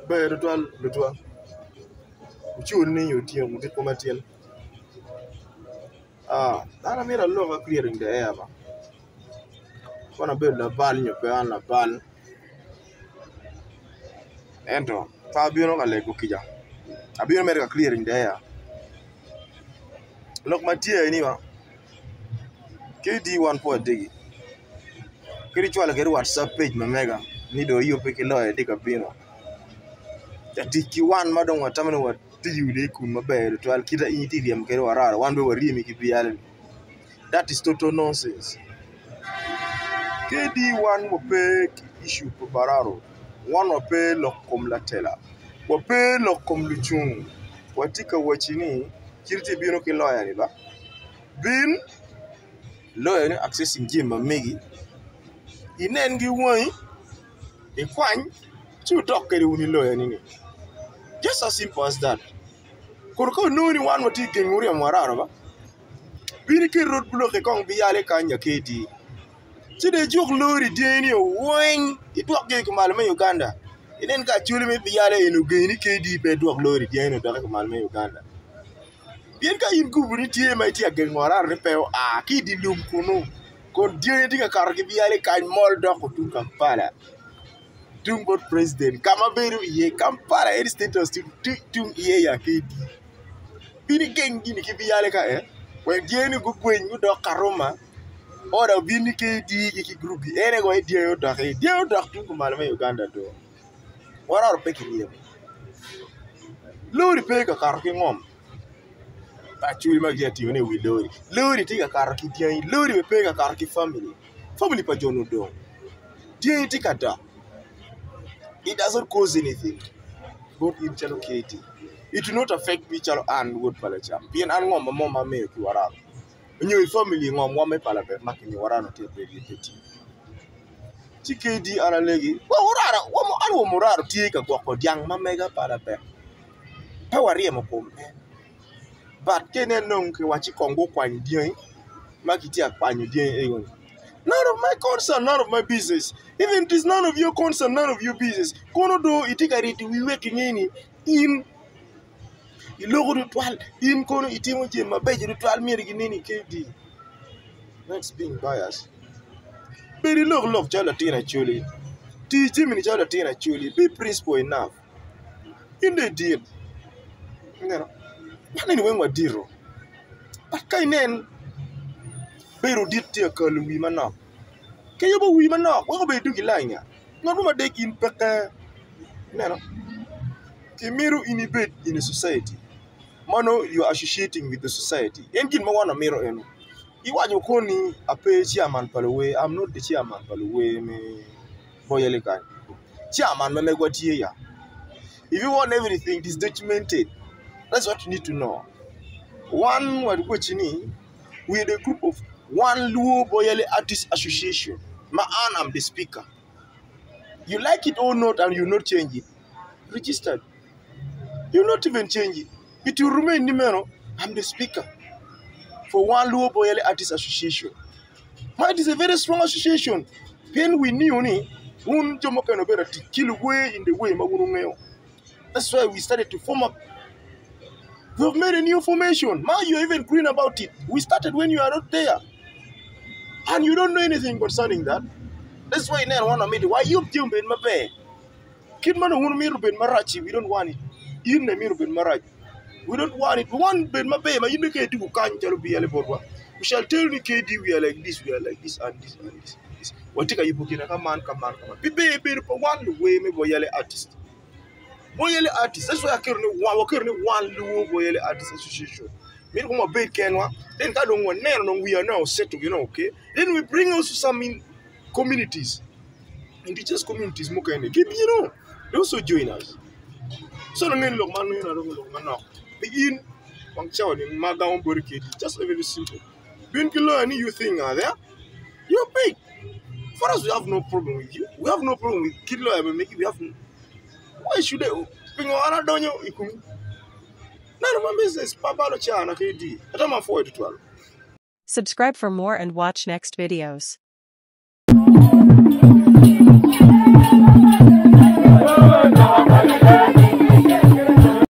Ber tutwal lutwa wucul ni otyeno odiko matin an amito alok ka clearing the air ba kono abedo labal nyo pe an labal ento pe abino ka lego kica abino mere ka clearing the air lok ma tye eni ba KD wan pe wadegi kadi icwalo kwede whatsapp page ma mega ni dong iyubbe ki loyo tye ka bino latic ki wan ma dong watamo ni watiyo i kom maber tutwal kit ma in itye ka ryemo kwede warara wan bene waryemi ki byal-li that is total nonsense KD wan wape ki issue pa bararo wan wape lok kom latela wape lok kom lucung watye ka wacci ni kit ma itye ka bino ki loya-ni ba bin Loyo ni accessing jami ma megi inen ki wangi ikwany ci wudok kwede wun i loyani ni just as simple as that kono ka onongo ni wan watye ka gengo ryemo arara ba bin iket road block kong biyale kany akedi ci dong ijuk lori dyangi weng idwokgi i kumalo me Uganda inen ka acholi me biyale eni ogeni ni KD pe edwok lori dyangi odok i kumalo me Uganda. Pien ka in gubuni tye ma itye ka gengo arara ni pe oa ki i dye lum kunnu, kun dyangi tye ka kato ki byale kany mol doko tung Kampala tung bot president ka ma bedo iye Kampala en state house tung iye ya KD bin igeng gini ki byale ka en wek dyangi gugweny gudok Karuma order obin ni KD ki gurup gi en aye wek dyangi odok iye dyangi odok tung kumalo me Uganda do. Wararo pe kiryemo lori pe ka kato ki ngom acwali ma gitye ka tingone i wi lori, lori tye ka kato ki dyangi lori bene pe ka kato ki famili, famili pa jo-ni odong dyangi tye ka dok it does not cause anything bot in calo KD it will not affect me calo an wod pa lacam pien an ngom mo ma amiyo ki wararo nyo i famili ngomwa me palabek ma kimiyo wararo tye pe tye. Ci KD an alegi an wa muraro tye ka gwoko dyang ma mega pa labek pe waryemo kom en but ka inen dong kiwacci kong gukwany dyangi ma kitye ka kwanyo dyangi ego-ni none of my concern none of my business even it is none of your concern none of your business kono do itye ka rito wi wek inge ni in iloko tutwal in kono itimo jami mabeco tutwal myero gineni KD. That's being bias. Bed ilok lok calo latin acholi. Ti jami-ni calo latin acholi. Be principle enough. In dong idit. Ineno? Wan eni weng wadito. But ka inen bedo dit tye ka kalo wii manok, kiyubo wii manok wek obed dong ilanya. Ngat mo madek in peke. Ineno? Kimito in ibed in a society. Mano you are associating with the society. En gin ma wan wamito eno. Iwaco koni ape chairman pa luwer, I'm not the chairman pa luwer me Boyeli kany. Chairman ma megwa tye ya. If you want everything it is documented. That's what you need to know. Wan wawaci ni we are the group of One Luo Boyeli Artist Association ma an am the speaker. You like it or not and you not change it. Registered. You not even change it. It will remain ni meno I'm the speaker for One Luo Boyeli Artists Association. Ma it is a very strong association. Pien we knew ni wun jo mukene wubedo tic ki luwer in the way ma wun wungeyo. That's why we started to form up. We have made a new formation. Ma you are even green about it. We started when you are not there. And you don't know anything concerning that. That's why ineno wan wamito wayub jami obed maber. Kit ma nongo wun wumito obed marac-ci, we don't want it. In bene imito obed marac, we don't want it. We want bed maber ma in bene ka idwogo kany calo BLA botwa, we shall tell you ni KD we are like this, we are like this and this and this and this. Watye ka yubo gine ka man, ka man, ka man. Pi ber bedo pa wan luwer me Boyale Artist. Boyale Artist, that's why aketo ni wan, waketo ni wan Luo Boyale Artist Association. Mito kong wabed kenwa, then ka dong waneno dong we are now settled, you know, okay? Then we bring also some in communities. Indigenous communities mukene gibino they also join us so nongo en lok man nongo aromo lok manok pi in wang cawa ni ma gamo boti kedi just very simple bin ki lawyer ni you think are there you big for us we have no problem with you we have no problem with kit lawyer me megi we have no, why should I pingo an adonyo i komi none of my business pa balo cana kedi ata ma pwoyo tutwal Subscribe for more and watch next videos.